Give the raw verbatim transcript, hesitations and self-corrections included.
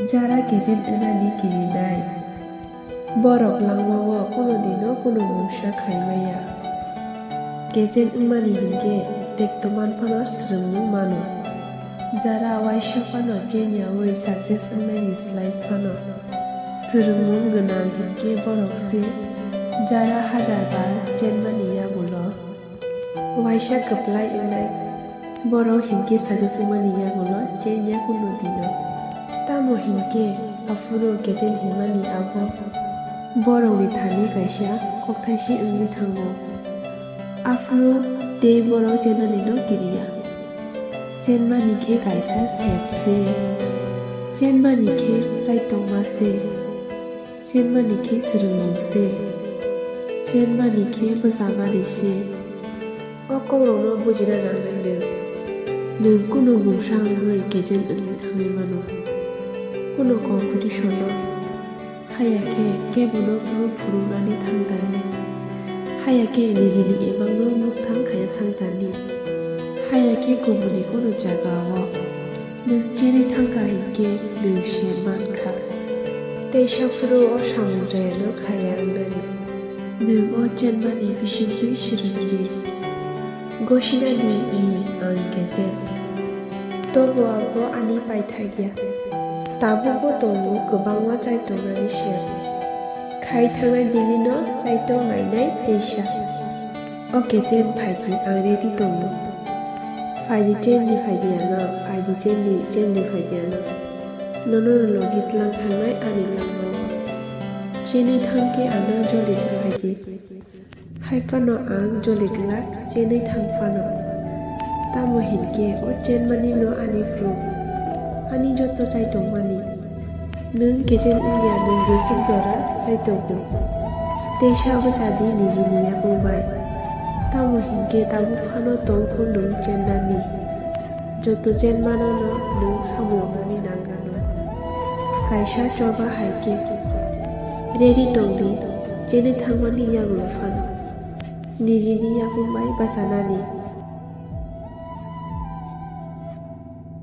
Jara kejen wngnani kirinai. Borok langmao kuno dino kuno mungsa khai maya. Kejen wngmani hinkhe tekto man phano swrwngmung mano. Jara waisa phano chenyaui success wngnaini slai phano swrwngmung gwnang hinkhe borok se. Jara hajar bar chenmani yagulo waisa kwplai wngnai. Borok hinkhe success wngmani yagulo chenya kuno dino. Tamo hinkhe aphuru kejen hinmani abo borokni thani kaisa kokthaisi wngwi thango. Aphuru tei borok chenanino kiriya. Chenmani khe kaisa sep se. Chenmani khe chaitokma se. Chenmani khe swrwngmung se. Chenmani khe bwchamani se. O kokrokno bujina nangnai nwng. Nwng kunu mungsa wngwi kejen wngwi thangwi mano. Kunu competition-o haya khe kebono phuru phurungnani thang tani. Haya khe nijini imangno mukthang khaina thang tani. Haya khe kubuni kunu jagao nwng chenwi thangkha hinkhe nwng se mankha. Teisa phuru o samung jayano khaya wngnani. Nwng o chenmani bisingtwi swrwngdi. Gosinani i ang kejen. Tobo abo ani paithakya. Tabukbo tongo kwbangma chaitongnani se. Khai thangnai dinino chaitok nainai teisa. O kejen phaidi ang ready tongo. Phaidi chenni phaidi ano, phaidi chenni, chenni phaidi ano. Nono logi tlang thangnai ani langmao. Chenwi thangkhe ano joli phaidi. Hai phano ang joli glak chenwi thang phano. Tamo hinkhe o chenmani no ani phuru. Ani joto chaitokmani. Nwng kejen wngya nwng jeswk jora chaitok di. Teisa bwsadi nijini yakung bai. Tamo hinkhe tabuk phano tong kho nwng chennani. Joto chenmano no nwng samung rwmani nangano. Kaisa choba hai khe. Ready tongdi, chenwi thangmani yagulo phano. Nijini yakung bai bachanani.